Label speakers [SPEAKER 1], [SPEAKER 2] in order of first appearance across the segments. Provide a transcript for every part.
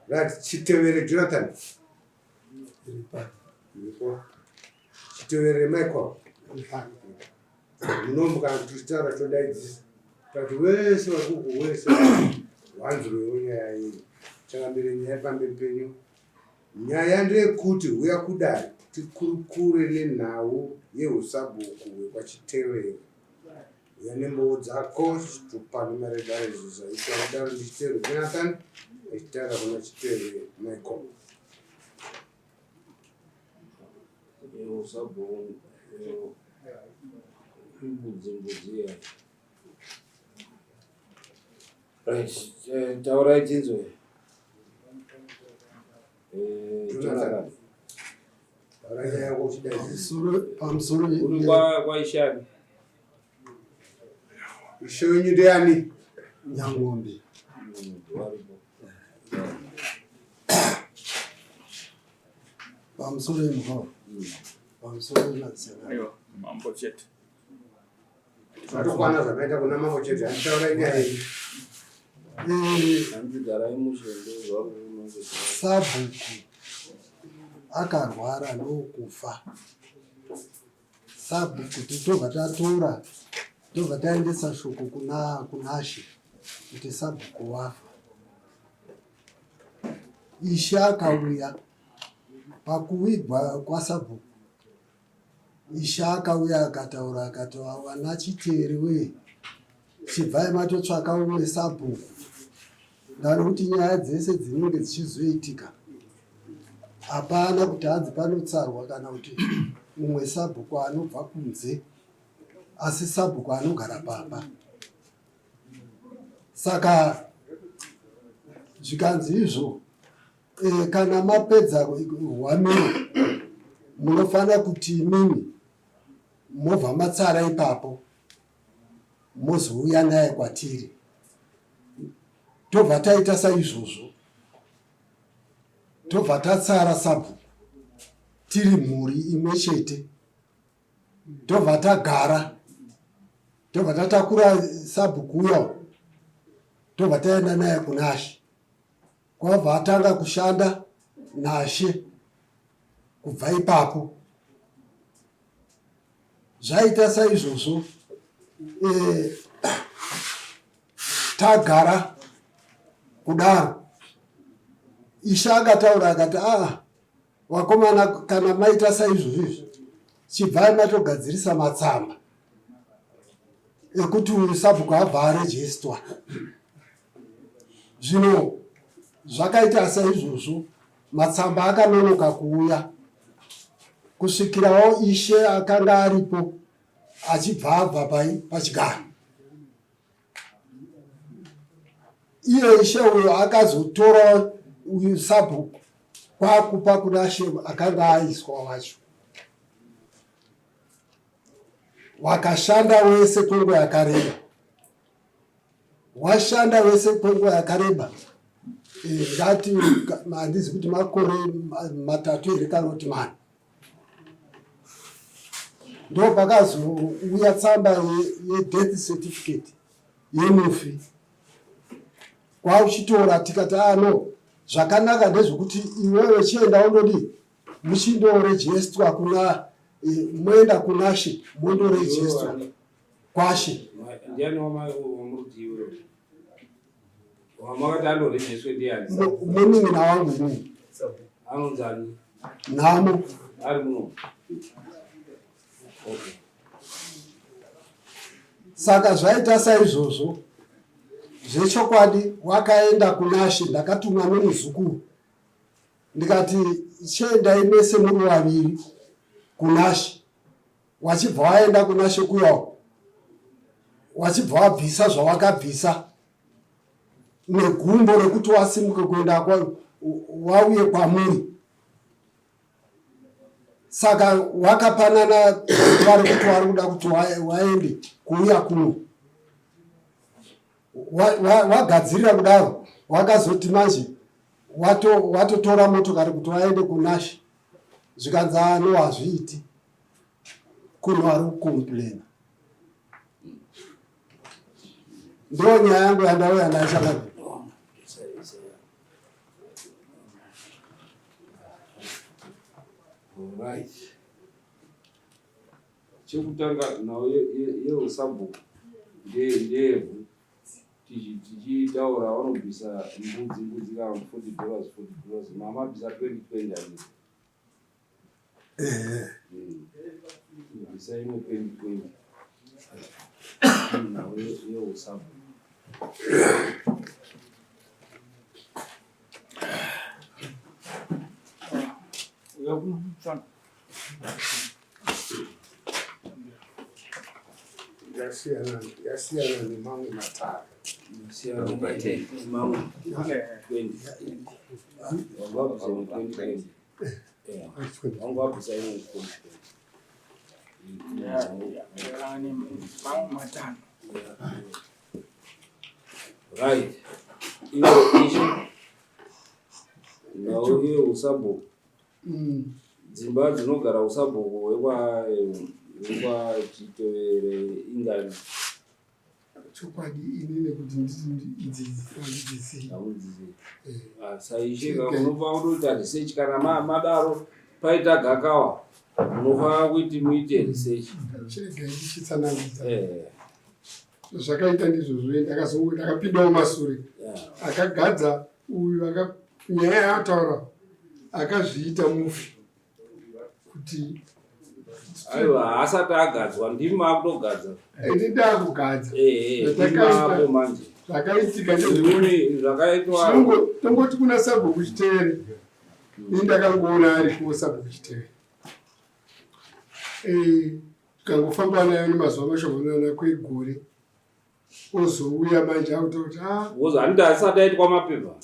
[SPEAKER 1] Right, Chitevere Jonathan. Chitevere Michael. Munomuka tichitaura todaidzisa. Tati wese vari kuku wese wanzwewo nyaya iyi. Chakambire nyaya pamberi penyu. Nyaya ndeyekuti huya kudare tikurukure nenhau yehusabhuku hwekwaChitevere. Uya nembowo dzako chitupa nemaredare izvo zvaitwa kudaro ndiChitevere Jonathan achitaura kuna Chitevere Michael.
[SPEAKER 2] Usabhuku mbudzi mbudzi iya. Right, taurai tinzwe.
[SPEAKER 1] Jonathan.
[SPEAKER 3] Pamusoro
[SPEAKER 2] Uri kwa kwaishani.
[SPEAKER 1] Ishe wenyu ndiani?
[SPEAKER 3] Nyangombe. Pamusoro yemukoma. Pamusoro yemadzisana.
[SPEAKER 4] Aiwa, mambo chete.
[SPEAKER 1] Zvatokwana zvakaita kuna mambo chete. Handitaura nyaya iyi.
[SPEAKER 2] Hanzi garai mushe ndozvaunonge.
[SPEAKER 3] Sabhuku akarwara ndokufa. Sabhuku tobva tatora tobva taendesa shoko kuna kunashe kuti sabhuku wafa. Ishe akauya pakuwigwa kwasabhuku. Ishe akauya akataura akati vana Chiteri wee chibvai matotsvaka umwe sabhuku ndanokuti nyaya dzese dzinenge dzichizoitika hapana kuti hanzi panotsarwa kana kuti umwe sabhuku anobva kunze asi sabhuku anogara pamba saka zvikanzi izvo E, kana mapedza hwamiro munofanira kuti imimi mobva matsara ipapo mozouya naye kwatiri tobva taita saizvozvo tobva tatsara sabhuku tiri mhuri imwe chete tobva tagara tobva tatakura sabhuku uya tobva taenda naye kunashe Kwabva atanga kushanda naShe kubva ipapo. Zvaita saizvozvo e, tagara kudaro Ishe akataura akati aa vakomana kana maita saizvozvo izvi chibvai matogadzirisa matsamba ekuti uyu sabhuku abva arejestwa Zvino zvakaita saizvozvo, matsamba akanonoka kuuya kusvikirawo ishe akanga aripo achibva abva pai pachigaro. Iye ishe uyo akazotora uyu sabhuku kwakupa kuna she akanga aiswa wacho. Wakashanda wese kwenguva yakareba. Washanda wese kwenguva yakareba eh, ngati handizi kuti makore matatu here kana kuti mana ndo pakazouya tsamba yedeath certificate yemufi kwauchitora tikati ah no zvakanaka ndezvekuti iwewe chienda undodii muchindorejestwa kuna eh, moenda kunashe mondorejestwa kwashe.
[SPEAKER 2] Ndiani wamurutiwe? Wamakati anorejeswe ndiani?
[SPEAKER 3] Munin'ina wangu inini.
[SPEAKER 2] Anonzani?
[SPEAKER 3] Nhamo.
[SPEAKER 2] Ari muno. Okay.
[SPEAKER 3] Saka zvaita saizvozvo zvechokwadi wakaenda kunashe ndakatumwa nemuzukuru ndikati chiendai mese muri vaviri kunashe wachibva waenda kuna Shekuyawo wachibva wabvisa zvawakabvisa negumbo rekuti wasimuke kuenda wauye kwamuri saka wakapanana zuva rekuti wari kuda kuti waende kuuya kuno wagadzirira kudaro wakazoti manje watotora motokari kuti waende kunashe zvikanzi ano hazviiti kuno ari kucomplaina ndo nyaya yangu yandauya nayo chakadii.
[SPEAKER 2] Right. Chekutanga nhau yeusabhuku ndeyevhu tichitaura vanobvisa mbudzi mbudzi kana 40 dollars 40 dollars mama bvisa 2020 ani bvisa imwe 2020 nhau yeusabhuku.
[SPEAKER 1] Yasiyana yasiyana nemamwe matare.
[SPEAKER 2] Right. Iyo ishe nhau yeusabhuku Dzimba dzinogara usabhuku hwekwaChitevere ingani?
[SPEAKER 4] Chokwadi ini nekuti idzi handidzizivi.
[SPEAKER 2] Haudzizivi. Eh. Ah, saishe unofanira kutoita research kana madaro paita gakawa munofanira kuti muite research.
[SPEAKER 4] Chiregai ndichitsanangudza.
[SPEAKER 2] Eh.
[SPEAKER 4] Zvakaita ndizvozvo ndakapindawo masure. Akagadza uyu nyaya yaataura akazviita mufi kuti
[SPEAKER 2] aiwa haasati agadzwa ndimi makutogadza
[SPEAKER 4] ini ndakugadza
[SPEAKER 2] manje
[SPEAKER 4] zvakaitika
[SPEAKER 2] zvakaitwa
[SPEAKER 4] tongoti kuna sabhuku chitevere ini ndakangoona ariko sabhuku chitevere eh, tikangofamba nayo nemazuva mashomanana kwegore ozouya manje akuta kuti ah.
[SPEAKER 2] Because hanti asati aitwa mapepa.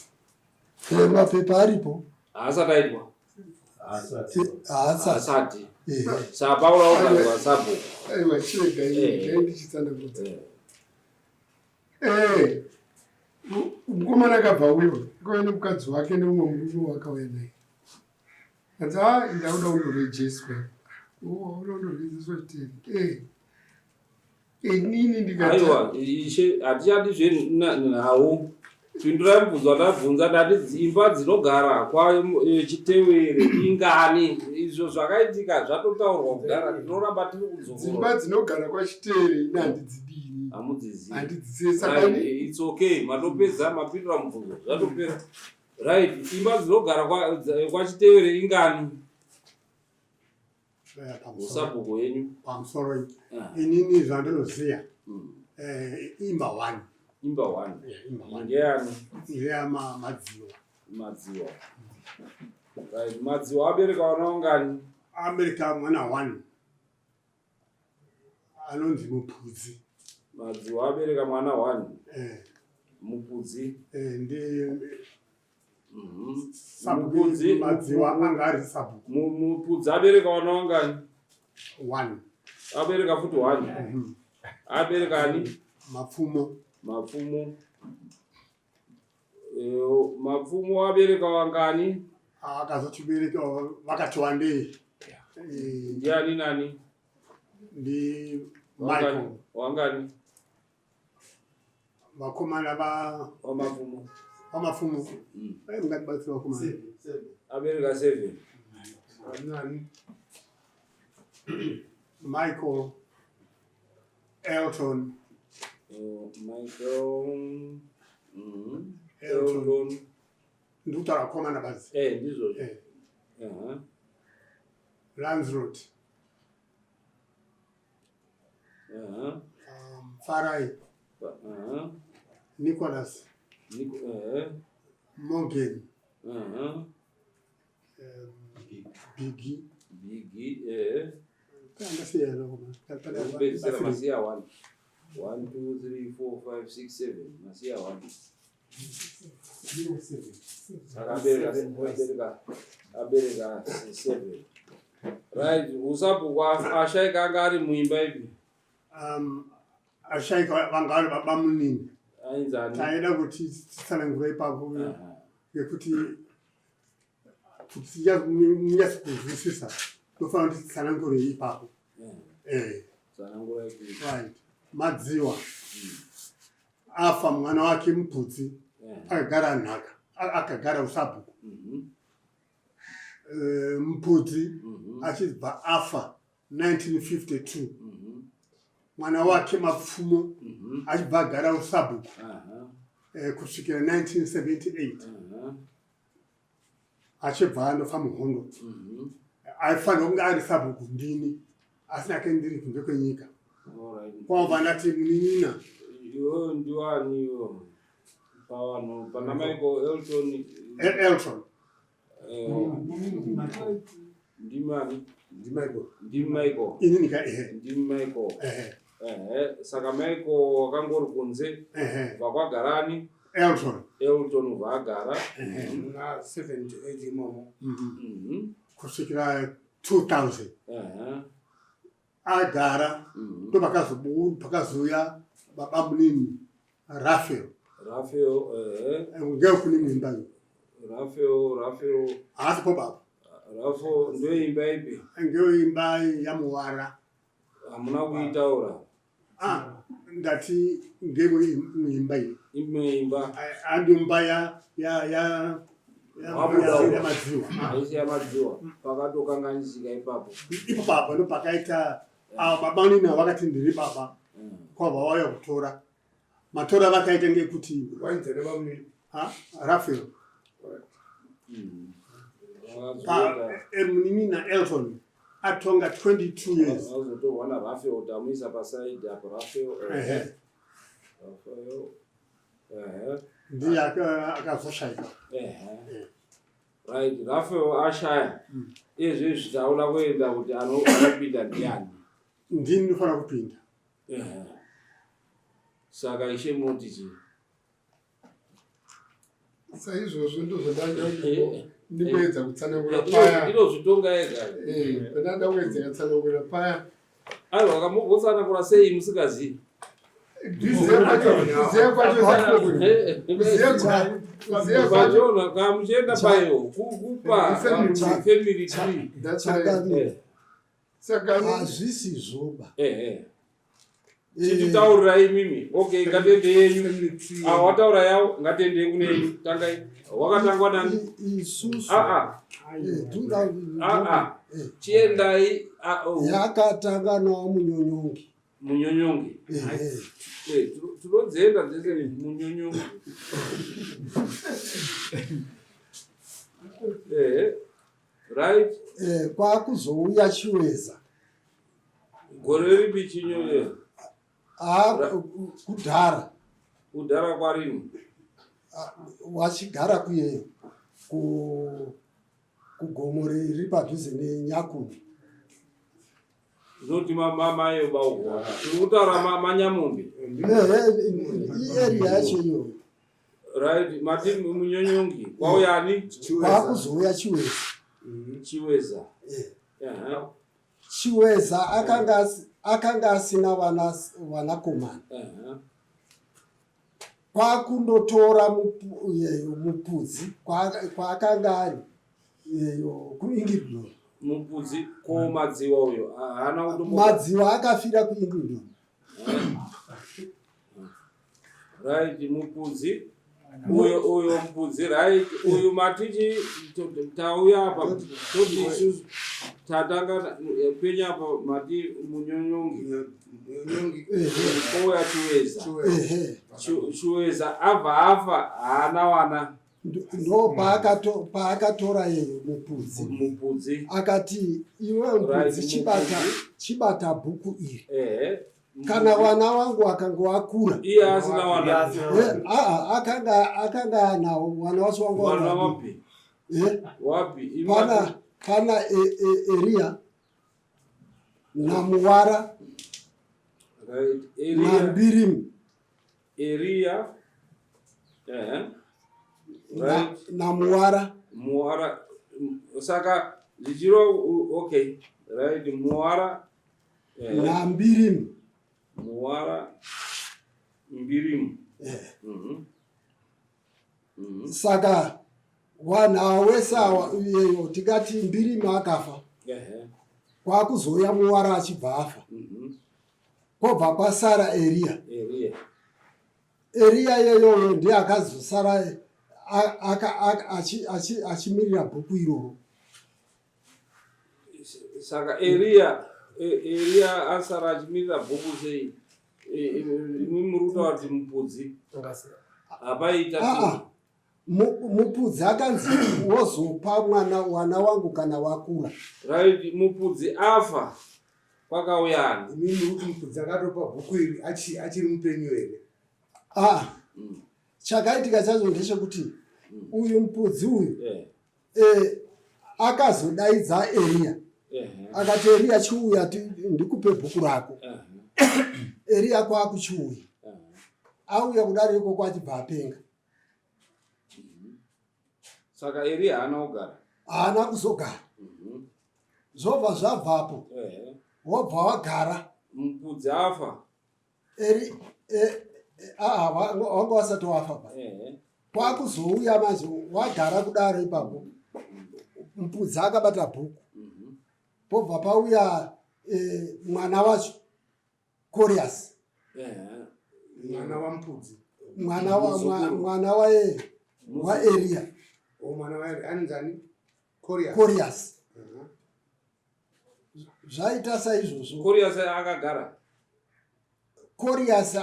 [SPEAKER 3] Eh, mapepa aripo.
[SPEAKER 2] Haasati aitwa.
[SPEAKER 3] Haasati.
[SPEAKER 2] Eh. Saka paura ugadzwa sabhuku.
[SPEAKER 4] Aiwa chirega ini ndichitsanangudza. Eh. Mukomana akabva uyo akauya nemukadzi wake neumwe murume wakauya naye. Anzi ah ndakuda kundorejeswa. Oh, unoda kundorejeswa chiteri. Eh. Inini ndikati
[SPEAKER 2] Aiwa, ishe hatichadi zvenhau. Pindurai mubvunzo wandabvunza ndati dzimba dzinogara kwaChitewere eh, ingani? Izvo zvakaitika zvatotaurwa kudhara tinoramba tiri kudzokora.
[SPEAKER 4] Dzimba dzinogara kwaChitewere ini handidzidini.
[SPEAKER 2] Hamudzizivi.
[SPEAKER 4] Handidzizivi saka
[SPEAKER 2] ini It's okay, matopedza mapindura mubvunzo zvatopera. Right, imba dzinogara kwaChitewere ingani? Usabhuku wenyu.
[SPEAKER 5] Pamusoro ah. inini zvandinoziva hmm. eh, imba one.
[SPEAKER 2] Imba one.
[SPEAKER 5] Imba one.
[SPEAKER 2] Ndeyani?
[SPEAKER 5] Ndeya madziwa.
[SPEAKER 2] Madziwa. Right, madziwa abereka vana vangani?
[SPEAKER 5] Abereka mwana one. Anonzi Mupudzi.
[SPEAKER 2] Madziwa abereka mwana one.
[SPEAKER 5] Eh.
[SPEAKER 2] Mupudzi.
[SPEAKER 5] Eh, ndi
[SPEAKER 2] mhm.
[SPEAKER 5] Mupudzi Madziwa anga ari sabhuku.
[SPEAKER 2] Mupudzi abereka vana vangani?
[SPEAKER 5] One.
[SPEAKER 2] Abereka futi one. Abereka ani?
[SPEAKER 5] Mapfumo.
[SPEAKER 2] Mapfumo. Eh, Mapfumo abereka vangani?
[SPEAKER 5] Akazotibereka vakati wandei. Eh,
[SPEAKER 2] Ndiani nani?
[SPEAKER 5] Ndi Michael.
[SPEAKER 2] Wangani?
[SPEAKER 5] Vakomana va
[SPEAKER 2] Wamapfumo.
[SPEAKER 5] Wamapfumo. Eh, mungatibatsira vakomana.
[SPEAKER 2] Abereka 7.
[SPEAKER 1] Nani?
[SPEAKER 5] Michael, Elton.
[SPEAKER 2] Michael.
[SPEAKER 5] Elton.
[SPEAKER 2] Elton.
[SPEAKER 5] Ndikutaura vakomana badzi.
[SPEAKER 2] Eh, ndizvozvo.
[SPEAKER 5] Eh.
[SPEAKER 2] Uh-huh.
[SPEAKER 5] Lancelot.
[SPEAKER 2] Uh-huh.
[SPEAKER 5] Farai.
[SPEAKER 2] Uh-huh.
[SPEAKER 5] Nicholas.
[SPEAKER 2] Nico, uh-huh.
[SPEAKER 5] Morgan.
[SPEAKER 2] Uh-huh.
[SPEAKER 5] Biggie.
[SPEAKER 2] Biggie, eh.
[SPEAKER 5] Andasiyana
[SPEAKER 2] Kupedzisira masiya 1. 1 2 3 4 5 6 7. Masiya 1. Saka abereka abereka abereka 7. Right, usabhuku ashaika anga ari muimba ipi?
[SPEAKER 5] Ashaika vanga vari babamunini.
[SPEAKER 2] Ainzani?
[SPEAKER 5] Taida kuti titsanangure ipapo ngekuti kuti munyatso kunzwisisa tofanira kuti titsanangure ipapo. Eh.
[SPEAKER 2] Tsanangura ipapo.
[SPEAKER 5] Right. Madziwa. Afa mwana wake Mupudzi akagara nhaka, akagara usabhuku. Eh, Mupudzi achibva afa 1952 mwana wake Mapfumo achibva agara usabhuku eh, kusvikira 1978 achibva andofa muhondo. Aifanirwa kunge ari sabhuku ndini, asi nake ndiri kunze kwenyika. Kwabva ndati munin'ina
[SPEAKER 2] Iwe ndiwani iwe pavanhu pana Michael Elton?
[SPEAKER 5] Elton.
[SPEAKER 2] Ndimani?
[SPEAKER 1] NdiMichael.
[SPEAKER 2] NdiMichael.
[SPEAKER 5] Inini ka, ehe.
[SPEAKER 2] NdiMichael.
[SPEAKER 5] Ehe.
[SPEAKER 2] Ehe, saka Michael wakangori kunze.
[SPEAKER 5] Ehe.
[SPEAKER 2] Bva kwagarani?
[SPEAKER 5] Elton.
[SPEAKER 2] Elton ubva agara.
[SPEAKER 5] Ehe.
[SPEAKER 1] Muna 78 imomo.
[SPEAKER 5] Kusvikira 2000. Agara. Ndo pakazouya baba munini Rafael.
[SPEAKER 2] Rafael, ehe.
[SPEAKER 5] Ngekune imba iyo.
[SPEAKER 2] Rafael, Rafael.
[SPEAKER 5] Haasi po baba.
[SPEAKER 2] Rafael ndoimba ipi?
[SPEAKER 5] Ngeimba yaMuwara.
[SPEAKER 2] Hamuna kuitaura.
[SPEAKER 5] Ah, ndati ngeimwe imba iyi.
[SPEAKER 2] Imwe imba.
[SPEAKER 5] Andomba ya ya ya ya-
[SPEAKER 2] Wabuda
[SPEAKER 5] ya-
[SPEAKER 2] uko.
[SPEAKER 5] yaMadziwa.
[SPEAKER 2] Haisi yaMadziwa. Pakatokanganisika ipapo.
[SPEAKER 5] Ipo baba ndo pakaita avo baba nini vakati ndiri baba. Kwabva vauya kutora. Matora vakaita ngekuti
[SPEAKER 1] Wainzi nevamunini?
[SPEAKER 5] Ha? Rafael. Pa munini naElton atonga 22 years.
[SPEAKER 2] Vazotorwa naRafael, tamuisa pasaidi apo Rafael.
[SPEAKER 5] Ehe.
[SPEAKER 2] Rafael. Ehe.
[SPEAKER 5] Ndiye akazoshaika.
[SPEAKER 2] Ehe. Right, Rafael ashaya. Izvi taona kuenda kuti anopinda ndiani?
[SPEAKER 5] Ndini ndinofanira kupinda.
[SPEAKER 2] Ehe. Saka ishe munoti chii?
[SPEAKER 4] Saizvozvo ndozvandanga ndikuedza kutsanangura paya.
[SPEAKER 2] Inozvitonga yega.
[SPEAKER 4] Pandanda kuedza kutsanangura paya.
[SPEAKER 2] Aiwa, kamugotsanangura sei musingazivi?
[SPEAKER 4] Kuziva kwacho, kuziva kwacho, kuziva kwacho.
[SPEAKER 2] Pachona kamuchienda payo kupa
[SPEAKER 4] Family tree.
[SPEAKER 2] family tree.
[SPEAKER 4] That's right.
[SPEAKER 3] Chakanaka.
[SPEAKER 4] Saka
[SPEAKER 3] Hazvisizvoba.
[SPEAKER 2] Ehe. Chititaurirai imimi. Okay, ngatende yenyu.
[SPEAKER 1] Family tree.
[SPEAKER 2] Ah, wataura yawo, ngatende kune yenyu. Tangai. Wakatangwa nani?
[SPEAKER 3] Isusu
[SPEAKER 2] Ah ah. Ah ah. Chiendai, ah, oh.
[SPEAKER 3] yakatanga nawo Munyonyongi.
[SPEAKER 2] Munyonyongi.
[SPEAKER 3] Ehe.
[SPEAKER 2] Tinodzienda dzese Munyonyongi. Ehe. Right.
[SPEAKER 3] Kwakuzouya Chiweza.
[SPEAKER 2] Gore ripi Chinyonyo?
[SPEAKER 3] Ah, kudhara.
[SPEAKER 2] Kudhara kwarini?
[SPEAKER 3] Ah, wachigara kuye kugomo riri padhuze neNyakuni.
[SPEAKER 2] Zoti mamayo bauko. Tiri kutaura maNyamumbi.
[SPEAKER 3] Ehe, iarea yacho iyoyo.
[SPEAKER 2] Right, mati Munyonyongi. Kwauyani?
[SPEAKER 3] Kwakuzouya Chiweza.
[SPEAKER 2] Chiweza.
[SPEAKER 3] Eh. Chiweza akanga asina vanakomana. Kwakundotora Mupudzi kwaakanga ari kuIngildon.
[SPEAKER 2] Mupudzi ko Madziwa uyo haana kutombo
[SPEAKER 3] Madziwa akafira kuIngildon.
[SPEAKER 2] Right, Mupudzi uyo Mupudzi, right, uyu matichi tauya apa toti isusu tatanga penya apa mati Munyonyongi.
[SPEAKER 1] Munyonyongi.
[SPEAKER 2] Kouya Chiweza.
[SPEAKER 3] Ehe.
[SPEAKER 2] Chiweza abva afa, haana wana.
[SPEAKER 3] Ndo paakatora yeyo Mupudzi.
[SPEAKER 2] Mupudzi.
[SPEAKER 3] Akati iwe Mupudzi,
[SPEAKER 2] Mupudzi.
[SPEAKER 3] chibata bhuku iri.
[SPEAKER 2] Ehe.
[SPEAKER 3] Kana wana wangu akanga wakura.
[SPEAKER 2] Iye asina wana.
[SPEAKER 3] Aa, akanga anawo wana wacho wangu
[SPEAKER 2] Wana
[SPEAKER 3] wakura.
[SPEAKER 2] wapi? Wapi?
[SPEAKER 3] Pana Eria naMuwara.
[SPEAKER 2] Right. Eria.
[SPEAKER 3] NaMbirimu.
[SPEAKER 2] Eria. Ehe. Right.
[SPEAKER 3] NaMuwara.
[SPEAKER 2] Muwara. Saka zvichiro okay. Right, Muwara.
[SPEAKER 3] NaMbirimu.
[SPEAKER 2] Muwara Mbirimu.
[SPEAKER 3] Saka wanhu wese awa iyeyo tikati Mbirimu akafa. Kwakuzouya Muwara achibva afa. Kwobva kwasara Eria.
[SPEAKER 2] Eria.
[SPEAKER 3] Eria iyeyoyo ndiye akazosara achimirira bhuku iroro.
[SPEAKER 2] Saka Eriya Eriya asara achimirira bhuku sei? Imi muri kutaura kuti mupudzi hapaita
[SPEAKER 3] ah, ah. Mupudzi akanzi wozopa mwana wana wangu kana wakura.
[SPEAKER 2] Right, mupudzi afa kwakauya ani?
[SPEAKER 1] Imi muri kuti mupudzi akatopa bhuku iri achiri mupenyu here?
[SPEAKER 3] Ah. Chakaitika chacho ndechekuti uyu mupudzi uyu eh. Eh, akazodaidza Eriya akati Eriya chiuya ndikupe bhuku rako. Eriya kwakuchiuya auya kudaro ikoko achibva apenga.
[SPEAKER 2] Saka Eriya haana kugara,
[SPEAKER 3] haana kuzogara. Zvobva zvabvapo wobva wagara
[SPEAKER 2] mupudzi afa
[SPEAKER 3] Eri eh, eh, ah, wanga wasati wafa pa kwakuzouya manje wagara kudaro ipapo mupudzi akabata bhuku pobva pauya eh, mwana wacho Corias
[SPEAKER 1] mwana wamupudzi
[SPEAKER 3] mwana mwana wae waEria
[SPEAKER 1] oh, mwana waEria anonzani
[SPEAKER 3] Corias Zvaita saizvozvo.
[SPEAKER 2] Corias akagara.
[SPEAKER 3] Corias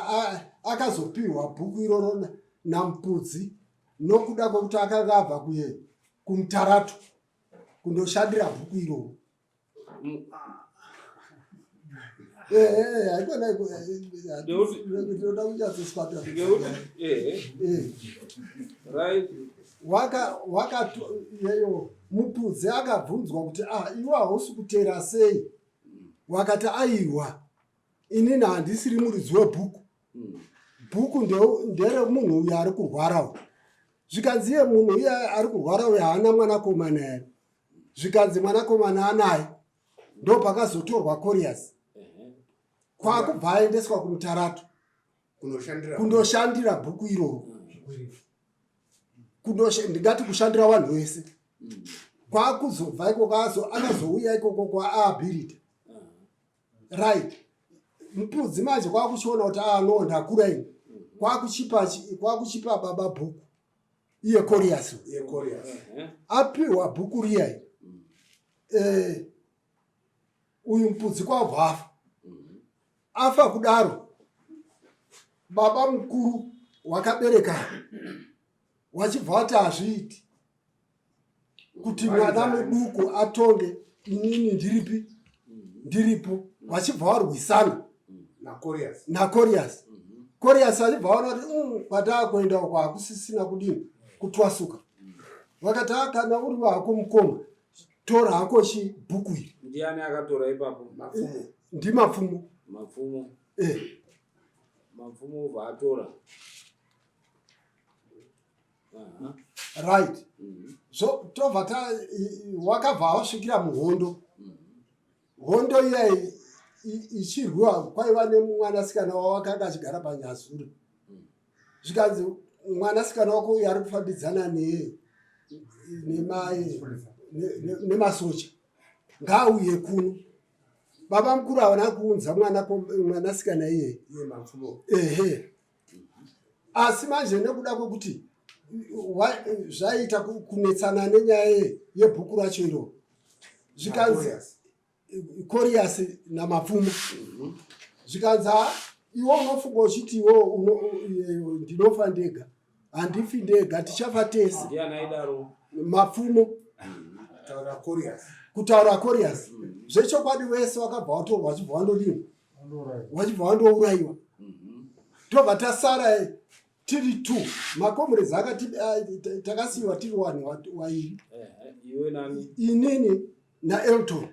[SPEAKER 3] akazopiwa bhuku iroro naMupudzi nokuda kwekuti akanga abva kuye kuMutarato kundoshandira bhuku iroro. Haikona ndinoda kunyatsoswata.
[SPEAKER 2] Right.
[SPEAKER 3] Waka waka yeyo mupudzi akabvunzwa kuti ah iwe hausi kutera sei wakati aiwa inini handisiri muridzi webhuku bhuku ndere munhu uyo ari kurwara uyu zvikanzi iye munhu uye ari kurwara uyo haana mwanakomana here zvikanzi mwanakomana anaye ndopakazotorwa corias kwakubva aendeswa kumutarato kundoshandira bhuku iroro ndingati kushandira vanhu vese kwakuzobva ikoko akazouya ikoko kwaabhirida right mupudzi manje kwakuchiona kuti ah no ndakura ini kwakuchipa kwakuchipa baba bhuku iye Corias apiwa bhuku riya eh, uyu mupudzi kwabva afa afa kudaro baba mukuru wakabereka wachibva wati hazviiti kuti mwana muduku atonge inini ndiripi ndiripo wachibva warwisana nacorias corias achibva waona kuti mm, kwataakuenda uko hakusisina kudini kutwasuka vakati ah, kana uri wako mukoma tora hako chi bhuku iri.
[SPEAKER 2] Ndiani akatora ipapo?
[SPEAKER 3] Mapfumo. Ndimapfumo.
[SPEAKER 2] Mapfumo.
[SPEAKER 3] Eh.
[SPEAKER 2] Mapfumo obva atora.
[SPEAKER 3] Right. So tobva ta wakabva wasvikira muhondo. Hondo iya ichirwiwa kwaiva nemwanasikana wavo akanga achigara panyazure. Zvikanzi mwanasikana wako uyu ari kufambidzana neye nemasoja ngaauye kuno. Baba mukuru havana kuunza mwana mwanasikana iyeye. Ehe. Asi manje nekuda kwekuti zvaiita kunetsana nenyaya yebhuku racho iroro zvikanzi Koriasi naMapfumo zvikanzi ha iwe unofunga uchiti iwe ndinofa ndega handifi ndega tichafa tese Mapfumo kutaura Koriasi zvechokwadi wese wakabva watorwa wachibva wandodini wachibva wandourayiwa tobva tasara tiri two macomrades akati eh, takasiyiwa tiri wanhu wairi inini naelton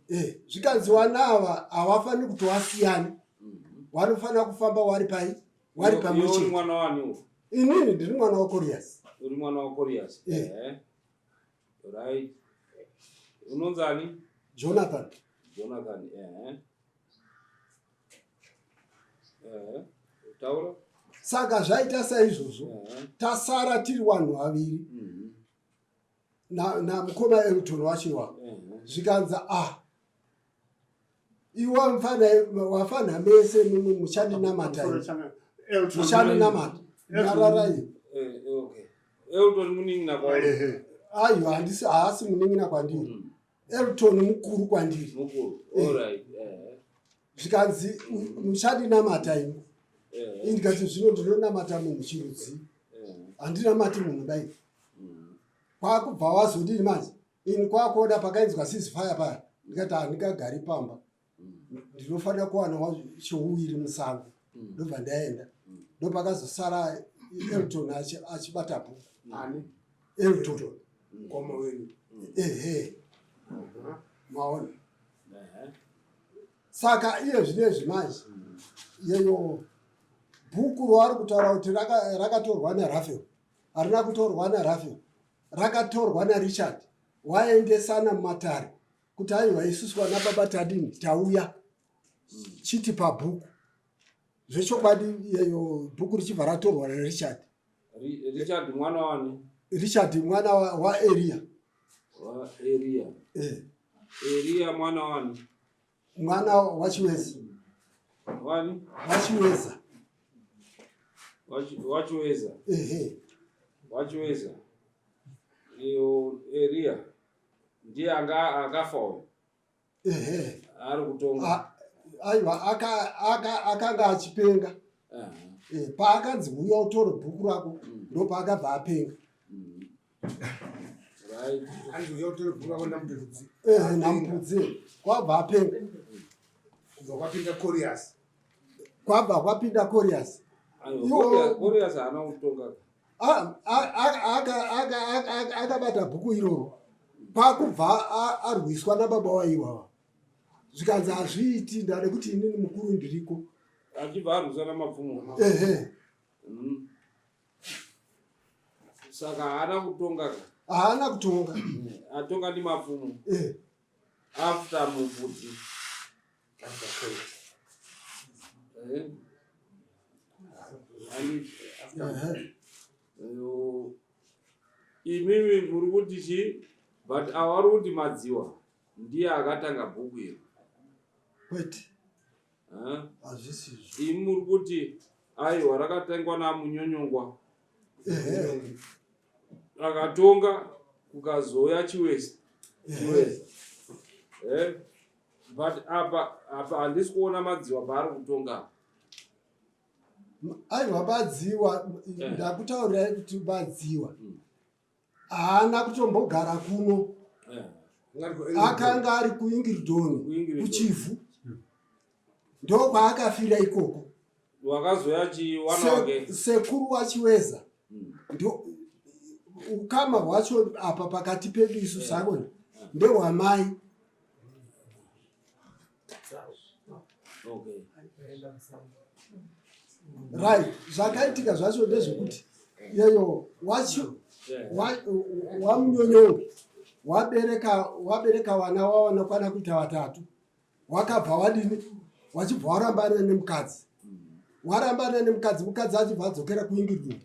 [SPEAKER 3] eh, zvikanzi wana ava havafaniri kuti wasiyane mhm. wanofanira kufamba wari pai wari pamwe chete inini ndiri mwana wacorias
[SPEAKER 2] uri mwana wacorias eh. right unonzani
[SPEAKER 3] jonathan
[SPEAKER 2] jonathan eh. Eh, taura.
[SPEAKER 3] Saka zvaita saizvozvo eh. tasara tiri vanhu vaviri mhm. namukoma Elton wacho iwavo eh. zvikanzi ah iwe wafanha mese mumwe muchandinamata muchandinamata nyararai
[SPEAKER 2] Elton munin'ina kwauri
[SPEAKER 3] aiwa handisi haasi munin'ina kwandiri mm. Elton mukuru kwandiri.
[SPEAKER 2] Mukuru.
[SPEAKER 3] Eh.
[SPEAKER 2] All right. Eh.
[SPEAKER 3] Zvikanzi muchadinamata imi.
[SPEAKER 2] Eh.
[SPEAKER 3] Ini ndikati zvino ndinonamata munhu chirudzi.
[SPEAKER 2] Eh.
[SPEAKER 3] Handinamati munhu dai. Kwakubva wazodini manje? Ini kwakuona pakainzwa ceasefire paya. Ndikati handingagari pamba. Ndinofanira kuwana chouwiri musango. Ndobva ndaenda. Ndopakazosara Elton achibata bhuku.
[SPEAKER 1] Ani?
[SPEAKER 3] Elton.
[SPEAKER 1] Mukoma wenyu.
[SPEAKER 3] Ehe. Maona. Saka iye zvinezvi manje yeyo bhuku raari kutaura kuti rakatorwa naRafael harina kutorwa naRafael rakatorwa naRichard waendesana mumatare kuti aiwa isusu vana baba tadini tauya chiti pabhuku zvechokwadi yeyo bhuku richibva ratorwa naRichard.
[SPEAKER 2] Richard mwana wani?
[SPEAKER 3] Richard mwana waEria.
[SPEAKER 2] WaEria.
[SPEAKER 3] Eh.
[SPEAKER 2] Eria mwana wani?
[SPEAKER 3] Mwana waChiweza.
[SPEAKER 2] Wani?
[SPEAKER 3] WaChiweza.
[SPEAKER 2] WaChiweza.
[SPEAKER 3] Ehe.
[SPEAKER 2] WaChiweza. Iyo Eria ndiye anga akafa uyu.
[SPEAKER 3] Ehe.
[SPEAKER 2] Ari kutonga.
[SPEAKER 3] Aiwa akanga achipenga. Eh, paakanzi huya utore bhuku rako ndopaakabva apenga.
[SPEAKER 2] Right.
[SPEAKER 1] Anzi huya utore bhuku rako naMupudzi.
[SPEAKER 3] Ehe, naMupudzi. Kwabva apenga.
[SPEAKER 1] Kubva kwapinda Corias.
[SPEAKER 3] Kwabva kwapinda Corias.
[SPEAKER 2] Aiwa, Corias haana kutonga.
[SPEAKER 3] Akabata bhuku iroro. Kwakubva arwiswa nababa waiwawa. Zvikanzi hazviiti ndade kuti inini mukuru ndiriko.
[SPEAKER 2] Achibva arwiswa naMapfumo.
[SPEAKER 3] Ehe.
[SPEAKER 2] Saka haana kutonga ka?
[SPEAKER 3] Haana kutonga.
[SPEAKER 2] Atonga ndi Mapfumo.
[SPEAKER 3] Eh.
[SPEAKER 2] After Mupudzi.
[SPEAKER 1] After Corias.
[SPEAKER 2] Eh.
[SPEAKER 3] Ehe.
[SPEAKER 2] Imimi muri kuti chi but ava vari kuti Madziwa ndiye akatanga bhuku iri.
[SPEAKER 3] Kwete. Hazvisizvo.
[SPEAKER 2] Imi muri kuti aiwa rakatangwa naMunyonyongwa.
[SPEAKER 3] Ehe.
[SPEAKER 2] Akatonga kukazouya Chiwesa. Chiwesa. Eh. But apa handisi kuona Madziwa paari kutonga.
[SPEAKER 3] Aiwa Madziwa ndakutaurirai kuti Madziwa haana kutombogara kuno. Akanga ari kuIngridon kuChivhu. Ndokwaakafira ikoko.
[SPEAKER 2] Wakazoya chiwana wake.
[SPEAKER 3] Sekuru waChiweza. Ndo ukama hwacho apa pakati pedu isu sakona ndehwamai.
[SPEAKER 2] Okay.
[SPEAKER 3] Right, zvakaitika zvacho ndezvekuti yeyo wacho wamunyonyongi wabereka vana wavanokwana kuita vatatu, wakabva wadini wachibva warambana nemukadzi, warambana nemukadzi, mukadzi achibva adzokera kuIngridon,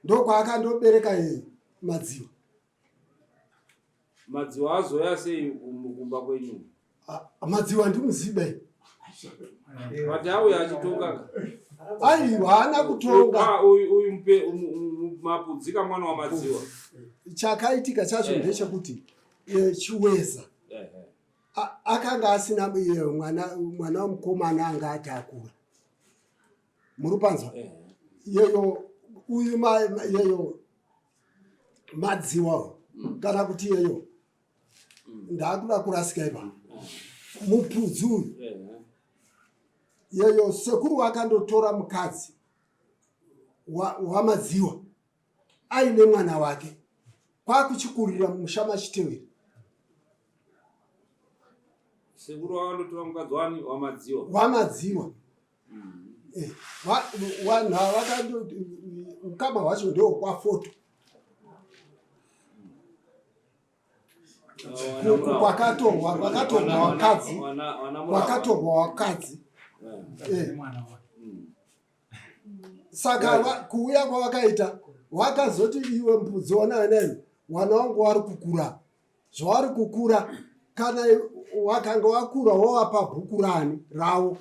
[SPEAKER 3] ndokwaakandobereka Madziwa.
[SPEAKER 2] Madziwa azoya sei kumba kwenyu?
[SPEAKER 3] Madziwa ndimuzibe.
[SPEAKER 2] But auya achitonga.
[SPEAKER 3] Aiwa haana kutonga.
[SPEAKER 2] Uyu Mapudzi kamwana waMadziwa.
[SPEAKER 3] Chakaitika chacho ndechekuti Chiweza akanga asina mwana wemukomana anga ati akura. Muri panzwa? Yeyo uyu yeyo Madziwa kana kuti yeyo ndakuda kurasika ipa Mupudzi uyu yeyo sekuru wakandotora mukadzi waMadziwa aine mwana wake kwakuchikurira mumusha maChitewere.
[SPEAKER 2] Sekuru wakandotora mukadzi wani waMadziwa.
[SPEAKER 3] WaMadziwa. Vanhu ava ukama hwacho ndehwekwaFoto. Kwakatorwa vakadzi, kwakatorwa vakadzi. Saka kuuya kwavakaita wakazoti iwe Mbudzi wana anayo mwana wangu wari kukura, zvaari kukura kana wakanga wakura wowapa bhuku rani rawo.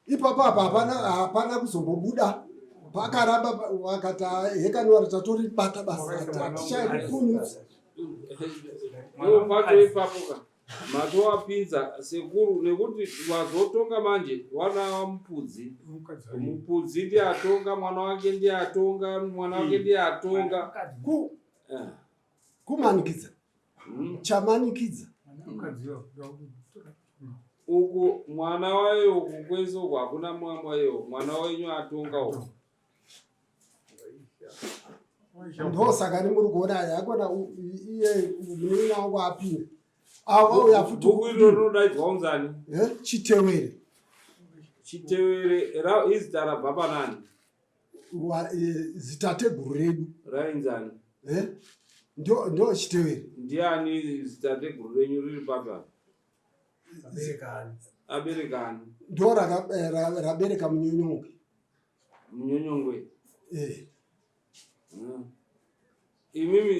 [SPEAKER 3] Ipapo apa hapana kuzombobuda, pakaramba wakati hekani wari tatoribata basa tichaikupunyutsa.
[SPEAKER 2] Pacho ipapo ka matowapinza sekuru nekuti wazotonga manje wana wamupudzi mupudzi ndiye atonga mwana wake ndiye atonga mwana wake ndiye atonga eh.
[SPEAKER 3] Kumanikidza chamanikidza
[SPEAKER 2] uku mwana wayo uku kwese uku hakuna mwana wayo mwana wenyu atonga uku
[SPEAKER 3] Ndosaka nemuri kuona yakona iye munin'ina wangu apinda ava uya futi.
[SPEAKER 2] Bhuku iro rinodaidzwa unzani?
[SPEAKER 3] Eh, Chitewere.
[SPEAKER 2] Chitewere izita rabva panani?
[SPEAKER 3] Eh, zitateguru redu
[SPEAKER 2] rainzani?
[SPEAKER 3] Eh, ndo Chitewere.
[SPEAKER 2] Ndiani zitateguru renyu riri papi apa? Aberekani.
[SPEAKER 3] Ndo rabereka Munyonyongwe.
[SPEAKER 2] Munyonyongwe.
[SPEAKER 3] Eh.
[SPEAKER 2] Imimi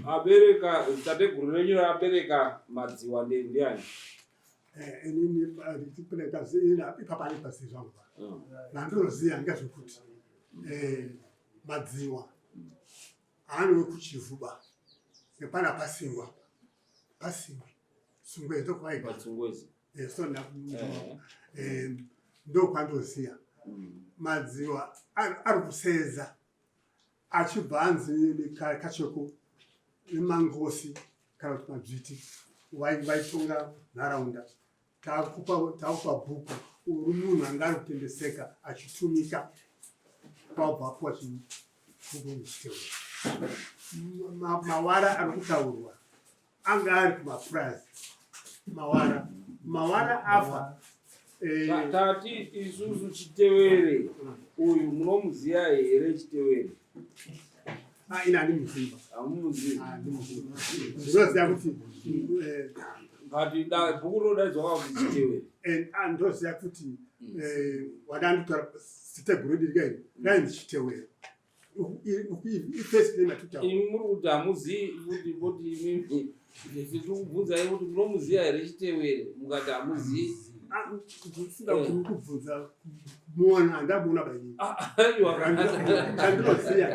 [SPEAKER 2] abereka zitateguru renyu rabereka Madziwa ndiani?
[SPEAKER 5] Inini ipapa anipasi zvangu. Vandinoziva ngezvekuti Madziwa haanowe kuChivhuba nepana Pasingwa, Pasingwe, Sungwe ndokwaigara.
[SPEAKER 2] Patsungwezi.
[SPEAKER 5] So ndokwandoziva Madziwa ari kuseza achibva anzi Kacheko nemangosi kana kuti madzviti vaitonga nharaunda, takupa bhuku, uri munhu anga ari kutendeseka achitumika, kwabva apuwa chibhuku Chitewere. Mawara ari kutaurwa anga ari kumapurazi Mawara. Mawara afa.
[SPEAKER 2] Tati isusu Chitewere uyu munomuziva here, Chitewere?
[SPEAKER 5] Ah, ina handimuziva.
[SPEAKER 2] Hamumuzivi?
[SPEAKER 5] Ndinoziva kuti
[SPEAKER 2] But bhuku rinodaidzwa kwakuti Chitewere.
[SPEAKER 5] Ah, ndoziva kuti wadanditora ziteguru redu rikaini rainzi Chitewere. Ifirst name atitaura.
[SPEAKER 2] Imi muri kuti hamuzivi kuti imimi tiri kubvunzai kuti munomuziva here Chitewere, mukati hamuzivi.
[SPEAKER 5] Sida kuti kubvunza muona, handamuona baini.
[SPEAKER 2] Aiwa.
[SPEAKER 5] Chandinoziva,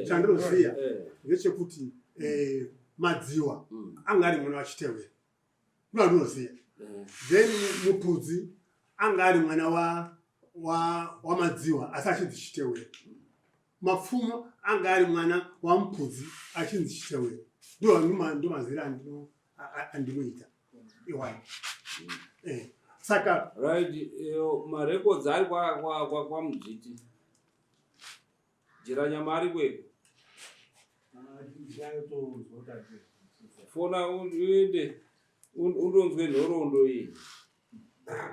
[SPEAKER 5] chandinoziva ndechekuti Madziwa anga ari mwana waChitewere, ndovandinoziva. Then Mupudzi anga ari mwana waMadziwa asi achinzi Chitewere. Mapfumo anga ari mwana waMupudzi achinzi Chitewere. Ndo mazira andinoita iwayo. Saka
[SPEAKER 2] Right, marecords ari kwaMudzviti Jiranyama ari kwedu. Fona uende undonzwe nhoroondo iyi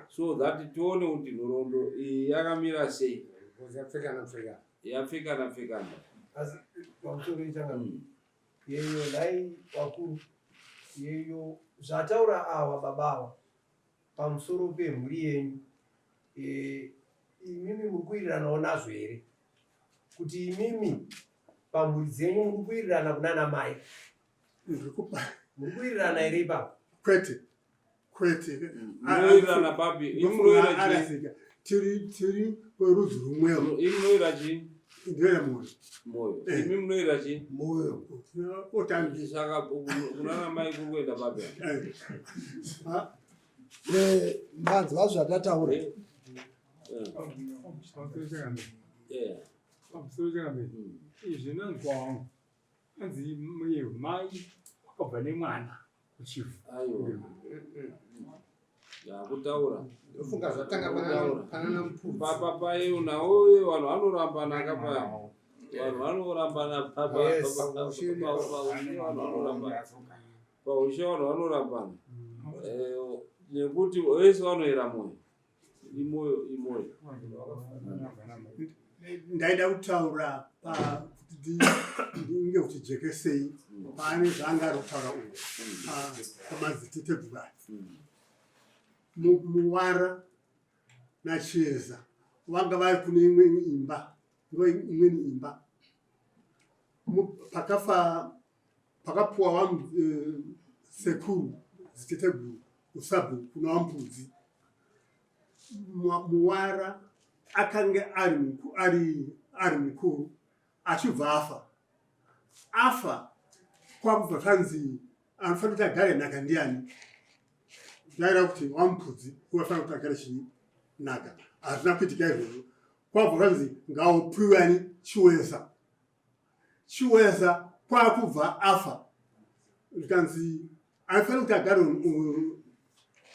[SPEAKER 2] so that tione kuti nhoroondo iyi yakamira sei.
[SPEAKER 1] Yapfekana pfekana.
[SPEAKER 2] Yapfekana pfekana.
[SPEAKER 6] Asi pamusoro ichanga yeyo, nhai vakuru, yeyo zvataura awa baba awa pamusoro pemhuri yenyu, imimi muri kuwiriranawo nazvo here, kuti imimi pamhuri dzenyu muri kuwirirana kunana mai?
[SPEAKER 5] Ndiri kupa.
[SPEAKER 6] Muri kuwirirana here ipapo?
[SPEAKER 5] Kwete, kwete.
[SPEAKER 2] Munowirirana papi? Imunoyera chii?
[SPEAKER 5] Arasika. Tiri werudzi rumwewo.
[SPEAKER 2] Imunoyera chii?
[SPEAKER 5] Ndinoyera Moyo.
[SPEAKER 2] Moyo.
[SPEAKER 5] Eh.
[SPEAKER 2] Imi munoyera chii?
[SPEAKER 3] Moyo.
[SPEAKER 5] Otangi.
[SPEAKER 2] Saka kunana mai kuri kuenda papi?
[SPEAKER 3] Manzwa zvandataura.
[SPEAKER 7] Pamusoro chakambe izvi nanzwa wangu anzi mai wakabva nemwana kuChivhu.
[SPEAKER 2] Aiwa, yakutaura.
[SPEAKER 1] Ndofunga zvatanga panana Mupudzi.
[SPEAKER 2] Papapayo nawo vanhu vanorambana kapa, vanhu vanorambana.
[SPEAKER 1] Paushe.
[SPEAKER 2] Paushe vanhu vanorambana, paushe vanhu vanorambana nekuti vese vanoyera Moyo, imoyo imoyo.
[SPEAKER 5] Ndaida kutaura kuti ndinge kuti jekesei pane zvaanga ari kutaura uyu pamadziteteguru aya. Muwara naChieza vanga vari kune imweni imba, ndo imweni imba. Pakafa pakapuwa sekuru ziteteguru usabhuku kuna waMupudzi. Muwara akange ari mukuru achibva afa. Afa kwakubva zvanzi anofanira kuti agare nhaka ndiani? Ndaira kuti wamupudzi unofanira kuti agare chii nhaka. Hazvina kuitika izvozvo. Kwabva zvanzi ngaupiwe ani Chiweza. Chiweza kwakubva afa zvikanzi aifanira kuti agare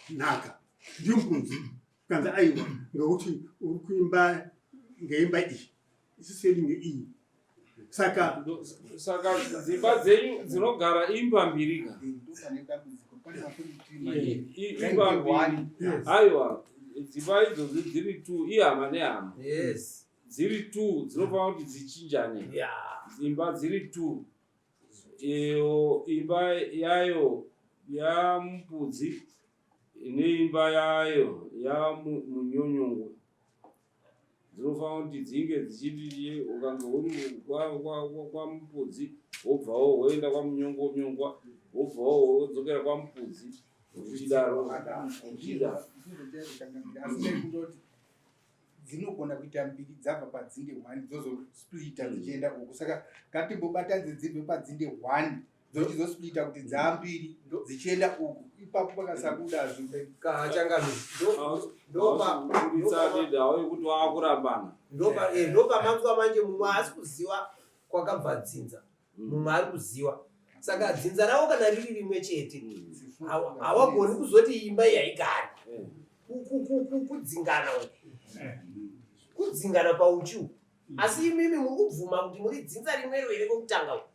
[SPEAKER 5] nhaka ndimpunzi zvikanzi aiwa ngekuti uri kuimba ngeimba iyi isusu yedu ngeiyi saka
[SPEAKER 2] saka dzimba dzenyu dzinogara imba mbiri ka imba mbiri aiwa dzimba idzodzi dziri two ihama nehama
[SPEAKER 6] yes
[SPEAKER 2] dziri two dzinofanira kuti dzichinjane
[SPEAKER 6] yeah.
[SPEAKER 2] dzimba dziri two iyo imba yayo yamupudzi neimba yayo yamunyonyongwe dzinofanira kuti dzinge dzichiti ukange uri kwamupudzi wobvawo woenda kwamunyongonyongwa wobvawo wodzokera kwamupudzi zvichidaro zvichidaro
[SPEAKER 8] dzinogona kuita mbiri dzabva padzinde one dzozosplita dzichienda uku saka ngatimbobatanidze dzibve padzinde one dzochizosplita kuti dzaambiri dzichienda uku ipapo pakasabuda
[SPEAKER 2] zvinekaachangamidhawo yekuti waakurambana
[SPEAKER 6] ndopamanzwa manje mumwe haasi kuziva kwakabva dzinza mumwe ari kuziva saka dzinza ravo kana riri rimwe chete hawagoni kuzoti imba iyi haigari kudzingana uku kudzingana pauchi uku asi imimi muri kubvuma kuti muri dzinza rimwero here kwekutanga uku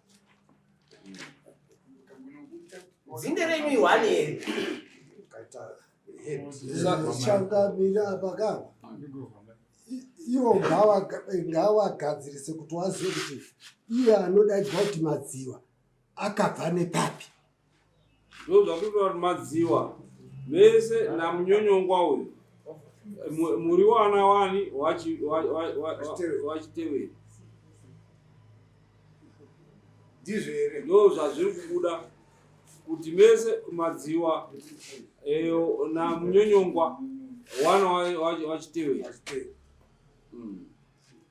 [SPEAKER 6] dzinde renyu ihwani here
[SPEAKER 3] Changamire apa ka ivo ngawagadzirise kuti wazive kuti iye anodaidzwa kuti madziwa akabva nepapi.
[SPEAKER 2] Ndo zvakuita kuti madziwa mese namunyonyongwa uyu muri wana wani wachiteveri
[SPEAKER 1] ndizvo here?
[SPEAKER 2] Ndo zvazviri kubuda kuti mese madziwa eyo namunyonyongwa wana wachiteveri.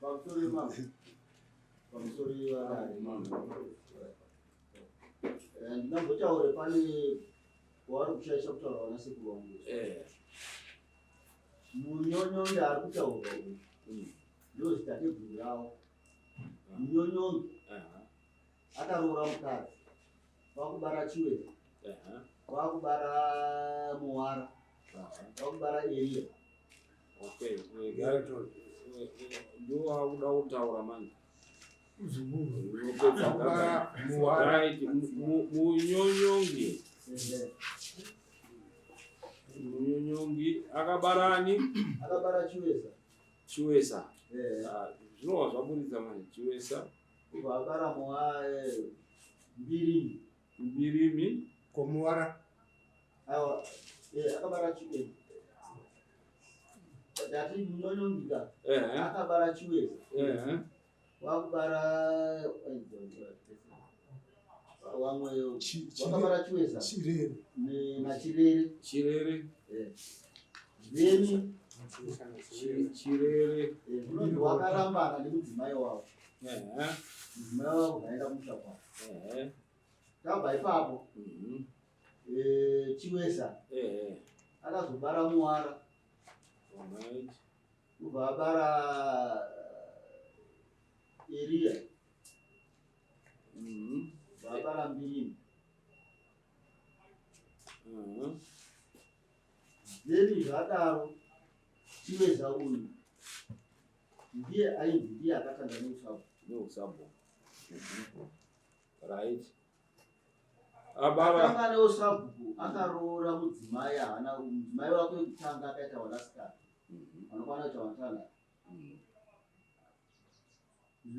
[SPEAKER 9] Pamusoro yevadare ndinambotaure pane wavari kushaisha kutaura vana sekuru vangu. Munyonyonge ari kutaurwa uyu ndozitateguru ravo. Munyonyonge akaroora mukadzi kwakubara Chiweza, kwakubara Muwara, kwakubara Eriya.
[SPEAKER 2] Okay, ndowakuda kutaura manje. Right, Munyonyongi. Munyonyongi akabarani?
[SPEAKER 9] Akabara Chiwesa.
[SPEAKER 2] Chiwesa. Ah, zvinova zvaburitsa manje Chiwesa.
[SPEAKER 9] Kubva abara Muwara Mbirimi.
[SPEAKER 2] Mbirimi.
[SPEAKER 1] Komuwara.
[SPEAKER 9] Aiwa, akabara Chiwesa. Ndati Munyonyongi akabara Chiwesa. Wakubara vamwe wakabara Chiwesa
[SPEAKER 3] Chirere
[SPEAKER 9] naChirere.
[SPEAKER 2] Chirere.
[SPEAKER 9] Then
[SPEAKER 2] Chirere
[SPEAKER 9] unonzi wakarambana nemudzimai wavo. Mudzimai wavo kaenda kumusha kwavo. Tabva ipapo Chiwesa akazobara Muwara. Kubva abara Eriya. Kubva abara Mbirimi. Then zvadaro Chiweza uyu ndiye ainzi ndiye akatanga neusabhuku.
[SPEAKER 2] Neusabhuku. Right. Abara
[SPEAKER 9] Akatanga neusabhuku akaroora mudzimai haana mudzimai wake wekutanga akaita vanasikana vanokwana kuita vatanhatu.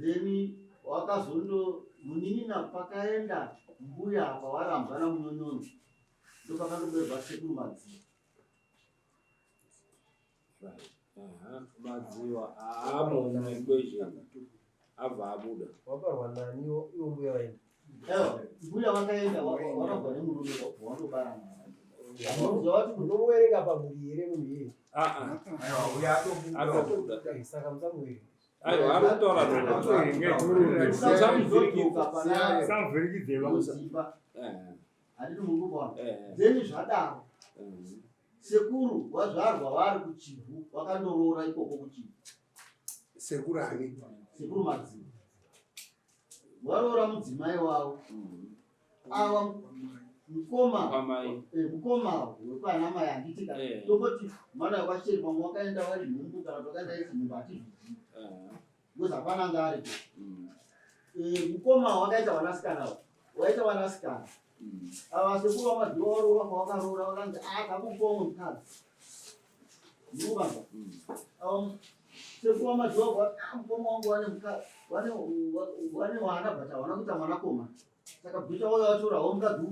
[SPEAKER 9] Then wakazondo munin'ina pakaenda mbuya apa warambwa naMunyonyongi ndopakandoberwa sekuru Madziwa.
[SPEAKER 2] Madziwa haamo muequation abva abuda.
[SPEAKER 6] Wabarwa nani iwo mbuya vaenda?
[SPEAKER 9] Ewa, mbuya vakaenda wakabva nemurume wandobara mwana.
[SPEAKER 6] Unomuverenga pamhuri here munhu iyeye?
[SPEAKER 2] Atobuda.
[SPEAKER 6] Saka musamuverenga.
[SPEAKER 2] Aiwa, ari kutaura
[SPEAKER 9] nhoroondo. Handiti muri kupaona? Then zvadaro sekuru wazvarwa vari kuChivhu, vakandoroora ikoko kuChivhu.
[SPEAKER 1] Sekuru ani?
[SPEAKER 9] Sekuru Madziva varoora mudzimai wavo. Ava mukoma mukoma wekwana mai, handiti ka? Tongoti mwana wekwaChiteri pamwe wakaenda vari nhumbu kana kuti wakaenda isi nhumbu, hatizvizivi because hapana anga aripo. Mukoma wakaita vanasikana, waita vanasikana ava. Sekuru vaMadziva varoora, kwavakaroora vakanzi akakupa umwe mukadzi, ndikuvanza. Sekuru vaMadziva, mukoma wangu wane wana but hawana kuita mwanakomana, saka bhita wauya watorawo mukadzi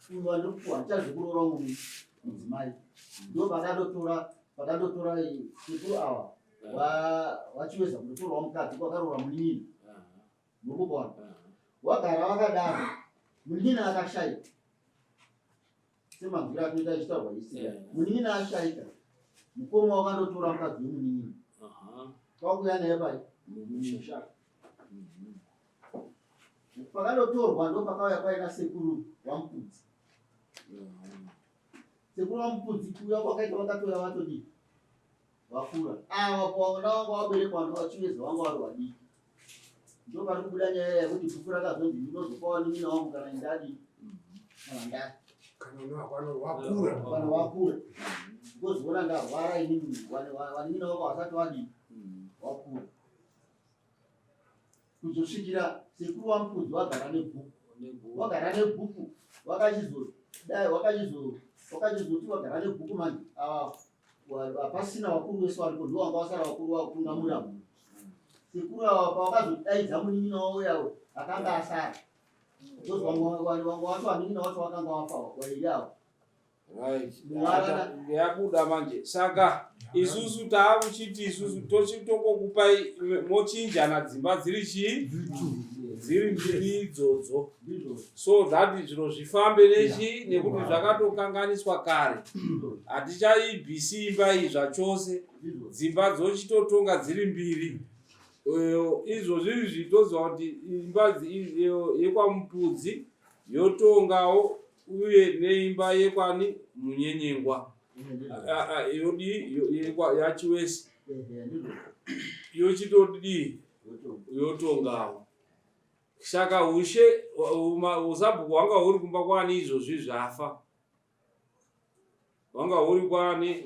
[SPEAKER 9] uyu wandiri kupuwa, handichazi kuroora umwe mudzimai. Ndo pakandotora sekuru ava vachiweza kundotorawo mukadzi kwakaroora munin'ina, muri kupaona? Wagara wakadaro, munin'ina akashaika, semanzwiro atinoita ichitaurwa isira. Munin'ina ashaika, mukoma wakandotora mukadzi wemunin'ina kwakuya naye pai mumusha. Pakandotorwa ndo pakauya paina sekuru waMupudzi. Sekuru waMupudzi kuuya kwakaita, vakatouya vatodii, vakura. Ava kuvaona vanga vaberekwa vachiweza vanga vari vadiki. Ndo pari kubuda nyaya yekuti bhuku rakazonzi ndinozopa vanin'ina wangu kana ndadi, kana ndati
[SPEAKER 1] kana unakwana wakura.
[SPEAKER 9] Kana wakura, because ona ndarwara inini, vanin'ina wako vasati vadii, wakura, kuzosvikira sekuru waMupudzi wagara nebhuku, wagara nebhuku, wakachizodai, wakachizoti wagara nebhuku manje ava hapasina vakuru vese varipo, ndo wanga wasara vakuru vakutungamira munhu. Sekuru ava pavakazodaidza munin'ina wavo yawo akanga asara, because vamwe vacho vanin'ina vacho vakanga wafa vairi ava.
[SPEAKER 2] Right. Yabuda manje. Saka isusu taakuchiti isusu tochitokokupai mochinjana dzimba dziri chii, dziri mbiri idzodzo, so that zviro zvifambe nechi, nekuti zvakatokanganiswa kare. Hatichaibvisi imba iyi zvachose, dzimba dzochitotonga dziri mbiri. Izvozvi izvi toziva kuti imba yekwaMupudzi yotongawo, uye neimba yekwani Munyenyengwa yodii, yaChiwesi yochitodii, yotongawo. Saka ushe usabhuku hwanga huri kumba kwani izvozvi zvafa, hwanga huri kwani?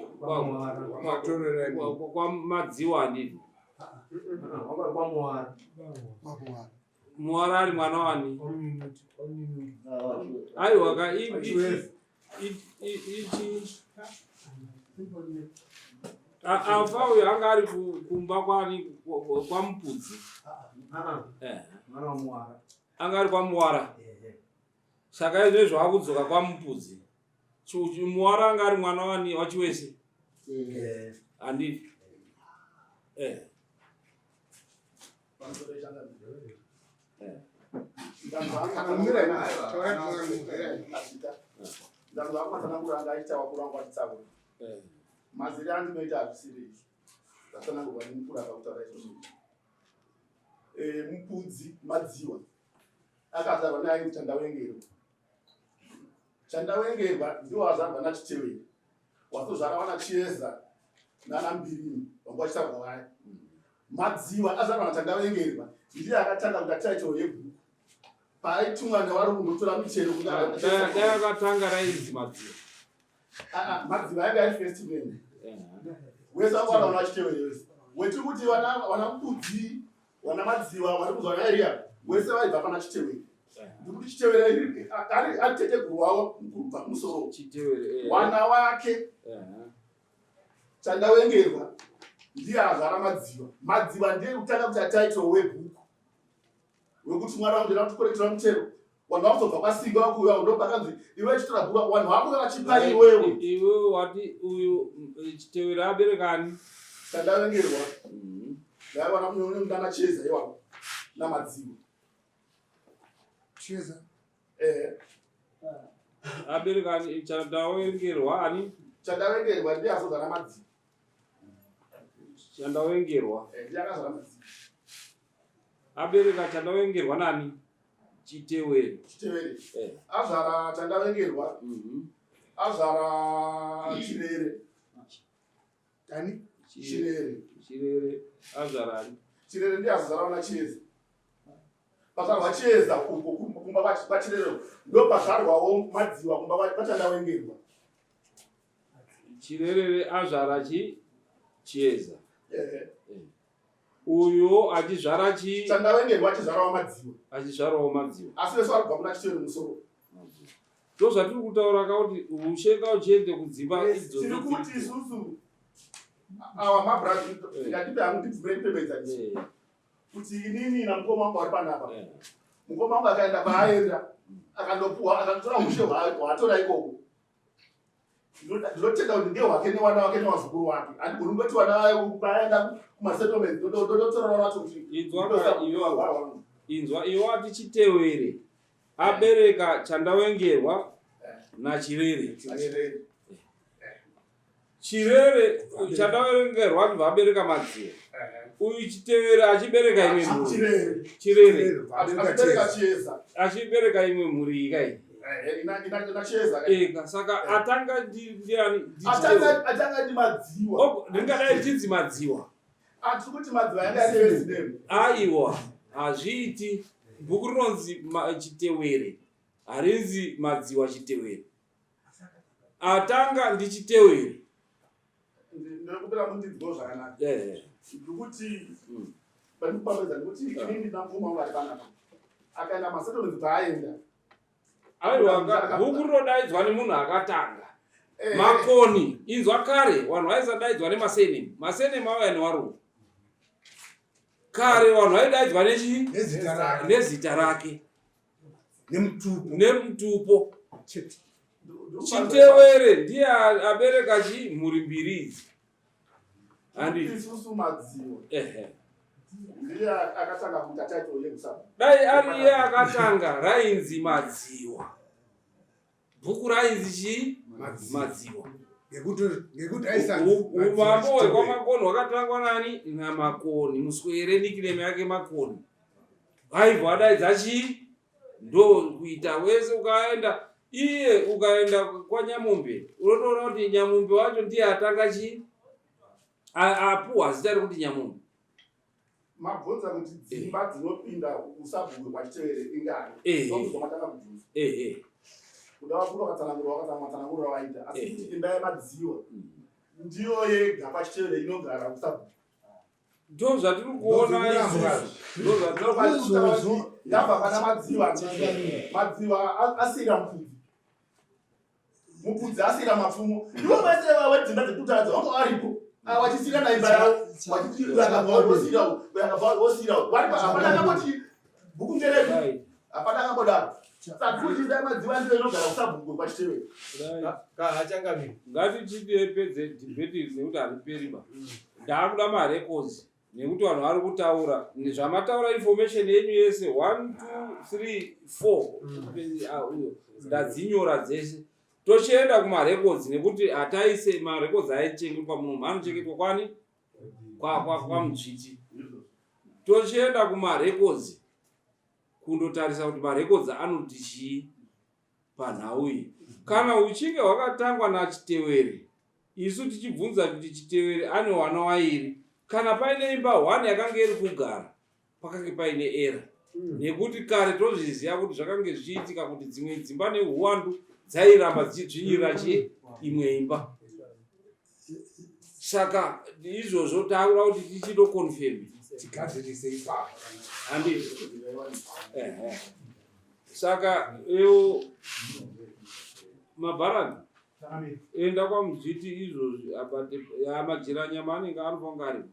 [SPEAKER 2] KwaMadziwa, handiti? Muwara ari mwana wani? Aiwa ka, ichi afa uyu anga ari kumba kwani? KwaMupudzi, anga ari kwaMuwara. Saka izvezvo akudzoka kwaMupudzi. Muwara anga ari mwana wani? WaChiwese, handiti? Eh.
[SPEAKER 10] Ndanzwa matsananguro anga aita wakuru wangu achitsaura. Maziri andinoita hazvisiri izvo zvatsanangurwa nemukuru akakutaura izvozvo. Mupudzi Madziwa akazvarwa neainzi Chandawengerwa. Chandawengerwa ndiwo azvarwa naChiteveri, wazozvara wana Chieza nana Mbirini vanga vachitaurwa vaya. Madziwa azvarwa naChandawengerwa ndiye akatanga kuita title yebhuku paaitumwa nevarungu kundotora michero.
[SPEAKER 2] Dai akatanga rainzi Madziwa.
[SPEAKER 10] Ah, ah, Madziva ainge ari first man wese wanga wana vaChitevere wese wetiri kuti wana Mupudzi, wana Madziwa vari kuzwa naeriya wese vaibva pana Chitevere. Ndikuti Chitevere ari teteguru wavo kubva kumusoro.
[SPEAKER 2] Chitevere.
[SPEAKER 10] Wana wake Chandawengerwa ndiye azvara Madziva. Madziva ndiye kutanga kuti atitle webhuku wekuti mwana wangu ndina kutokorekera mutero. Vanhu vakuzobva kwaSinga vakuuya, ndo pakanzi iwe chitora bhuku, vanhu vakuuya vachipa iwewe.
[SPEAKER 2] Iwewe wati uyu Chitevere aberekani?
[SPEAKER 10] Chandawengerwa ndaiwana ndana Chieza iwavo naMadziva.
[SPEAKER 1] Chieza.
[SPEAKER 10] Eh.
[SPEAKER 2] Aberekani Chandawengerwa ani?
[SPEAKER 10] Chandawengerwa ndiye azozvara Madziva.
[SPEAKER 2] Chandawengerwa.
[SPEAKER 10] Eh, ndiye akazvara Madziva.
[SPEAKER 2] Abereka chandawengerwa nani? Chitewere.
[SPEAKER 10] Chitewere.
[SPEAKER 2] Eh.
[SPEAKER 10] Azvara chandawengerwa. Azvara Chirere.
[SPEAKER 1] Ani?
[SPEAKER 10] Chirere.
[SPEAKER 2] Chirere azvara ani?
[SPEAKER 10] Chirere ndiye azvara vana Chiedza. Pazvarwa Chiedza uko kumba kwaChirere ndo pazvarwawo Madziwa kumba kwaChandawengerwa.
[SPEAKER 2] Chirere azvara chi Chiedza. Eh. Uyo achizvara chi
[SPEAKER 10] Chandawengerwa achizvarawo Madziwa.
[SPEAKER 2] Achizvarawo Madziwa.
[SPEAKER 10] Asi vese vari kubva kuna Chitewere musoro.
[SPEAKER 2] Ndozvatiri kutaura ka kuti ushe ngauchiende kudzimba idzodzo.
[SPEAKER 10] Tiri kuti isusu awa mabrazil ngatipe hangu ndibvumire ndipemedza
[SPEAKER 2] Eh.
[SPEAKER 10] kuti inini namukoma wangu ari panapa.
[SPEAKER 2] Eh.
[SPEAKER 10] Mukoma wangu akaenda kwaaenda akandopuwa akandotora ushe hwaatora ikoko. Ndinotenda kuti ndiye wake newana wake nevazukuru wake. Handigoni kungoti wana vaenda kumasettlement ndototora vana vacho kuti
[SPEAKER 2] Inzwa ka iwe inzwa iwe wati Chitewere abereka Chandawengerwa naChirere.
[SPEAKER 10] Chirere.
[SPEAKER 2] Chirere Chandawengerwa ndibva abereka Madziwa. Uyu Chitewere achibereka imwe mhuri.
[SPEAKER 10] Chirere.
[SPEAKER 2] Chirere.
[SPEAKER 10] Achibereka Chiedza.
[SPEAKER 2] Achibereka imwe mhuri ika iyi.
[SPEAKER 10] Ina Chiedza.
[SPEAKER 2] Eka saka atanga ndiani?
[SPEAKER 10] Atanga ndi Madziwa.
[SPEAKER 2] Oh, ndingadai chinzi Madziwa.
[SPEAKER 10] Atiri kuti Madziwa yanga yari president.
[SPEAKER 2] Aiwa, hazviiti. Bhuku rinonzi Chitewere. Harinzi Madziwa Chitewere. Atanga ndiChitewere.
[SPEAKER 10] Ndinokupira mundinzwa zvakanaka. Ndikuti pandikupambedza ndikuti inini ndinamukoma wangu ari panapa. Akaenda masettlements kwaaenda.
[SPEAKER 2] Aiwa, bhuku rinodaidzwa nemunhu akatanga. Makoni, inzwa kare vanhu vaisadaidzwa nemasenemu. Masenemu auya newarungu. Kare vanhu vaidaidzwa nechi?
[SPEAKER 1] Nezita rake.
[SPEAKER 2] Nezita rake.
[SPEAKER 1] Nemutupo.
[SPEAKER 2] Nemutupo.
[SPEAKER 1] Chete.
[SPEAKER 2] Chitewere ndiye abereka chi mhuri mbiri idzi. Handi.
[SPEAKER 10] Isusu Madziwa.
[SPEAKER 2] Ehe.
[SPEAKER 10] Ndiye akatanga kuita title yekusaba.
[SPEAKER 2] Dai ari iye akatanga rainzi Madziwa. Bhuku rainzi chi? Madziwa.
[SPEAKER 1] Ngekuti aisanzi
[SPEAKER 2] Umambo hwekwaMakoni hwakatangwa nani? NaMakoni. Muswere nickname yake Makoni. Aibva adaidza chi? Ndo kuita wese ukaenda iye ukaenda kwaNyamombe unotoona kuti Nyamombe wacho ndiye atanga chi? Apuwa zita rekuti Nyamombe.
[SPEAKER 10] Mabvunza kuti dzimba dzinopinda usabhuku kwaChitewere ingani? Ndokubva matanga kubvunza. Kuda vakuru vakatsanangura vakatsanangura vaita. Asi kuti imba yeMadziwa ndiyo yega kwaChitewere inogara usabhuku.
[SPEAKER 2] Ndo zvatiri kuona isusu. Ndo zvatiri
[SPEAKER 10] kuona. Yabva pana Madziwa. Madziwa asira Mupudzi. Mupudzi asira Mapfumo. Ivo vese vedzimba dzekutaradza vanga varipo. Vachisira naimba yavo. Vachiti vakabva vosira vakabva vosira. Vari hapana akamboti bhuku ngeredu. Hapana akambodaro. Saka kuti imba yeMadziwa ndiyo inogara usabhuku kwaChitewere.
[SPEAKER 6] Kahachangamiri.
[SPEAKER 2] Ngatichipedze debate iri nekuti hariperi ba. Ndakuda marecords nekuti vanhu vari kutaura zvamataura information yenyu yese 1 2 3 4 uyo ndadzinyora dzese. Tochienda kumarecords nekuti hataise marecords aichengetwa muno anochengetwa kwani kwaMudzviti. Tochienda kumarecords kundotarisa kuti marecords anoti chii panhau iyi. Kana uchinge hwakatangwa naChitewere, isu tichibvunza kuti Chitewere ane wana wairi, kana paine imba 1 yakanga iri kugara, pakange paine era. Nekuti kare tozviziva kuti zvakange zvichiitika kuti dzimwe dzimba nehuwandu dzairamba dzichidzvinyirira chi imwe imba. Saka izvozvo takuda kuti tichitoconfirm.
[SPEAKER 1] Tigadzirise ipapo.
[SPEAKER 2] Handi. Saka iwo mabharani enda kwaMudzviti izvozvi apa majiranyama anenge anofanira ari.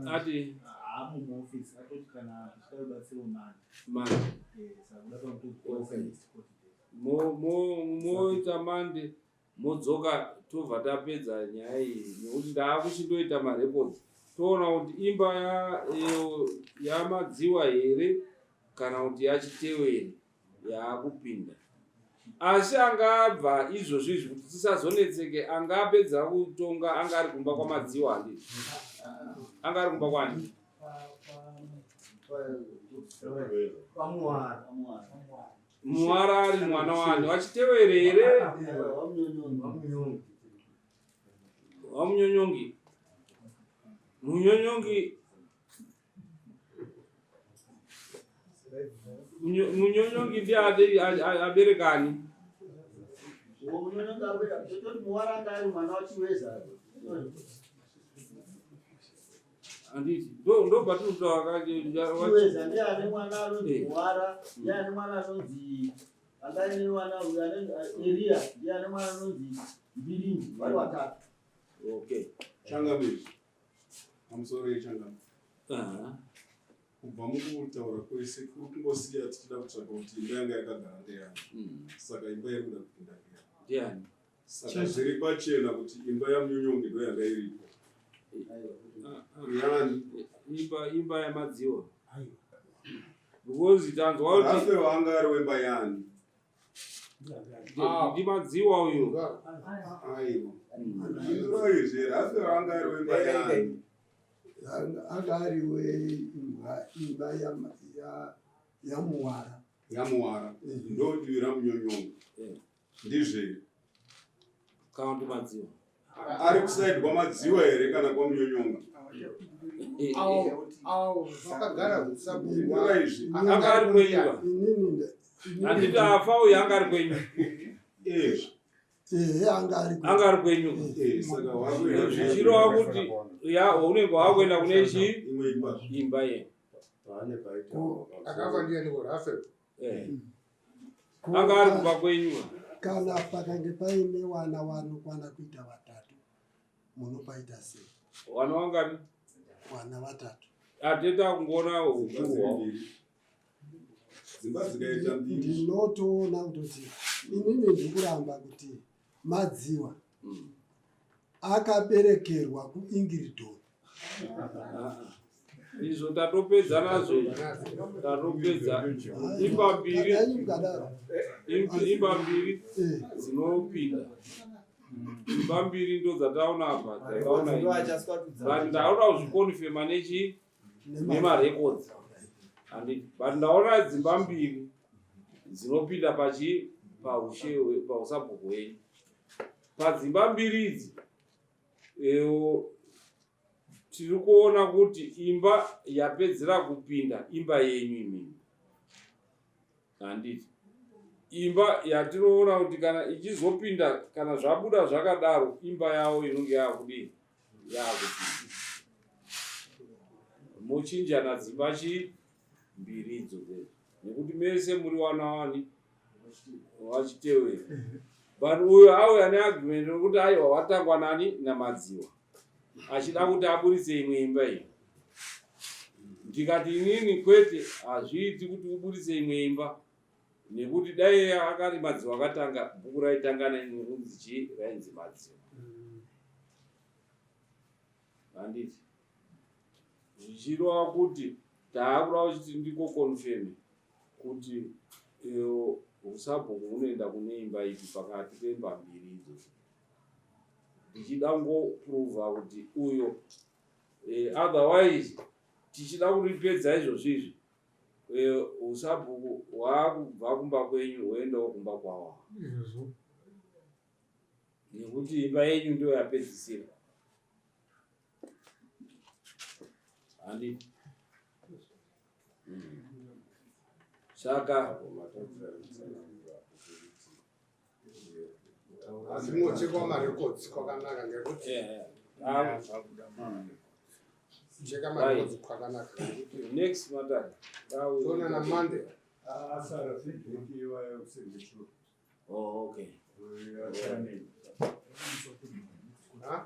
[SPEAKER 2] Ati manje. Moita mande modzoka tobva tapedza nyaya iyi nekuti ndaakuchindoita marecords toona kuti imba yaMadziwa here kana kuti yaChitewere yaakupinda. Asi angabva izvozvo izvi kuti tisazonetseke, anga apedza kutonga anga ari kumba kwaMadziwa handiti? Anga ari kumba kwani? Muwara ari mwana wani? Wachitewere here? Wamunyonyongi. Munyonyongi Munyonyongi ndiye aberekani. Handiti ndo patiri kutaura
[SPEAKER 9] Chiweza ndiye ane mwana anonzi eh. Muwara, ndiye ane mwana anonzi angaine mwana uyu ane Eria, ndiye ane mwana anonzi Mbiringi, vari watatu.
[SPEAKER 2] Okay.
[SPEAKER 11] Changamire. Pamusoro yechangamo. Kubva mukutaura kwese kuri kungosiya tichida kutsvaga kuti imba yanga yakagara ndeyani. Hmm. Saka imba iri kuda kupinda
[SPEAKER 2] ndeyani.
[SPEAKER 11] Saka zviri pachena kuti imba yaMunyonyongi ndo yanga iripo. Yani.
[SPEAKER 2] Imba imba yamadziwa. Because tanzwa
[SPEAKER 11] kuti Rafe wanga ari wemba yani.
[SPEAKER 2] Ndimadziwa uyu.
[SPEAKER 11] Aiwa. Izvo Rafe wanga ari wemba yani.
[SPEAKER 3] Anga ari weimba imba yamuwara.
[SPEAKER 11] Yamuwara. Ndo divi raMunyonyongi. Eh. Ndizve.
[SPEAKER 2] Kana kuti Madziwa.
[SPEAKER 11] Ari kusaidi kwaMadziwa here kana kwaMunyonyonga?
[SPEAKER 1] Vakagara
[SPEAKER 11] usabhuku izvi.
[SPEAKER 2] Anga ari kwenyu. Handiti afa uyu anga ari kwenyu.
[SPEAKER 11] Eh.
[SPEAKER 3] Ehe anga ari
[SPEAKER 2] kwenyu. Anga ari kwenyu.
[SPEAKER 11] Eh, saka wakuenda
[SPEAKER 2] zvichireva kuti ya unenge wakuenda kune chi imba ye.
[SPEAKER 1] Akafa ndiye ndiko Rafael.
[SPEAKER 2] Eh. Anga ari kumba kwenyu.
[SPEAKER 3] Kana pakange paine wana wanokwana kuita vatatu munopaita sei?
[SPEAKER 2] Wana wangani?
[SPEAKER 3] Wana vatatu.
[SPEAKER 2] Ateta kungoona hukuru hwavo.
[SPEAKER 11] Dzimba dzikaita mbiri.
[SPEAKER 3] Ndinotoona kutoti inini ndikuramba kuti madziwa akaberekerwa kuIngridon.
[SPEAKER 2] Izvo tatopedza nazvo tatopedza imba mbiri imba mbiri eh. dzinopinda imba mbiri ndo dzataona apa dzataona but ndaona kuzvikonfema nechi nemarecords and but ndaona dzimba mbiri dzinopinda pachi paushe pausabhuku hwenyu padzimba mbiri idzi tiri kuona kuti imba yapedzera kupinda imba yenyu imimi handiti imba yatinoona kuti kana ichizopinda kana zvabuda zvakadaro imba yavo inonge yakudii yakupinda mochinjana dzimba chii mbiri idzo dzedzo nekuti mese muri wana wani wachitewera but uyo auya neagreement rekuti aiwa watangwa nani namadziwa achida kuti aburitse imwe imba iyi ndikati inini kwete hazviiti kuti uburitse imwe imba nekuti dai akari madziwa akatanga bhuku raitanga nekunzi chii rainzi madziwa handiti zvichireva kuti taakuda kuti ndiko confirm kuti eh, usabhuku hunoenda kune imba ipi pakati pemba mbiri idzodzo ndichida kungoprova kuti uyo eh, otherwise tichida kuripedza izvozvo izvi eh, usabhuku hwaakubva kumba kwenyu hwoendawo kumba kwawa nekuti imba yenyu ndiyo yapedzisira Handiti. Saka
[SPEAKER 1] asi mochekwa marecords kwakanaka ngekuti cheka marecords kwakanaka
[SPEAKER 2] next matari
[SPEAKER 1] toonana Monday.
[SPEAKER 12] Asara feedback iwayo kusengesho.
[SPEAKER 2] Oh, okay.
[SPEAKER 1] Huh?